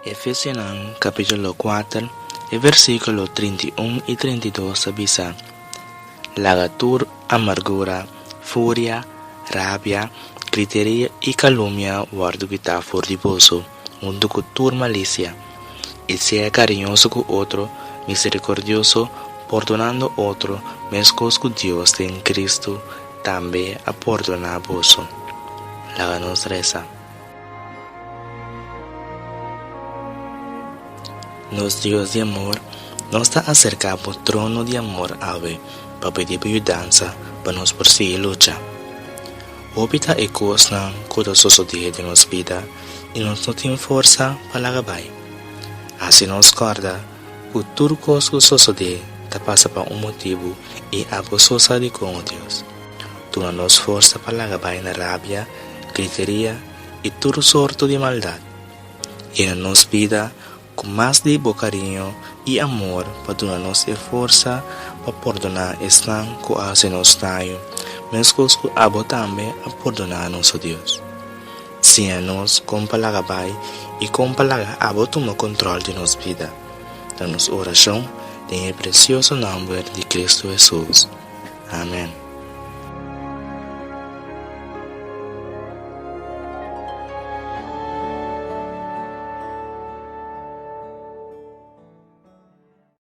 Efesionan kapítulo kuater, e versíkulo 31 i 32 ta bisa, Laga tur amargura, furia, rabia, griteria i kalumnia wòrdu kitá for di boso, huntu ku tur malisia. I sea kariñoso ku otro, miserikordioso, pordonando otro, meskos ku Dios den Kristu tambe a pordoná boso. Laga nos resa. Nos Dios di amor, nos ta aserká bo trono di amor awe pa pidi bo yudansa pa nos por sigui lucha. Hopi ta e kosnan ku ta sosodé den nos bida i nos no tin forsa pa laga bai. Hasi nos kòrda ku tur kos ku sosodé ta pasa pa un motibu i abo so sa dikon, o Dios. Duna nos forsa pa laga bai na rabia, griteria i tur sorto di maldat. Yena nos bida ku mas di bo kariño i amor pa duna nos e forsa pa pordoná esnan ku a hasi nos daño, meskos ku abo tambe a pordoná nos, o Dios. Siña nos kon pa laga bai i kon pa laga abo tuma kontrol di nos bida. Ta nos orashon den e presioso nòmber di Kristu Hesus. Amèn.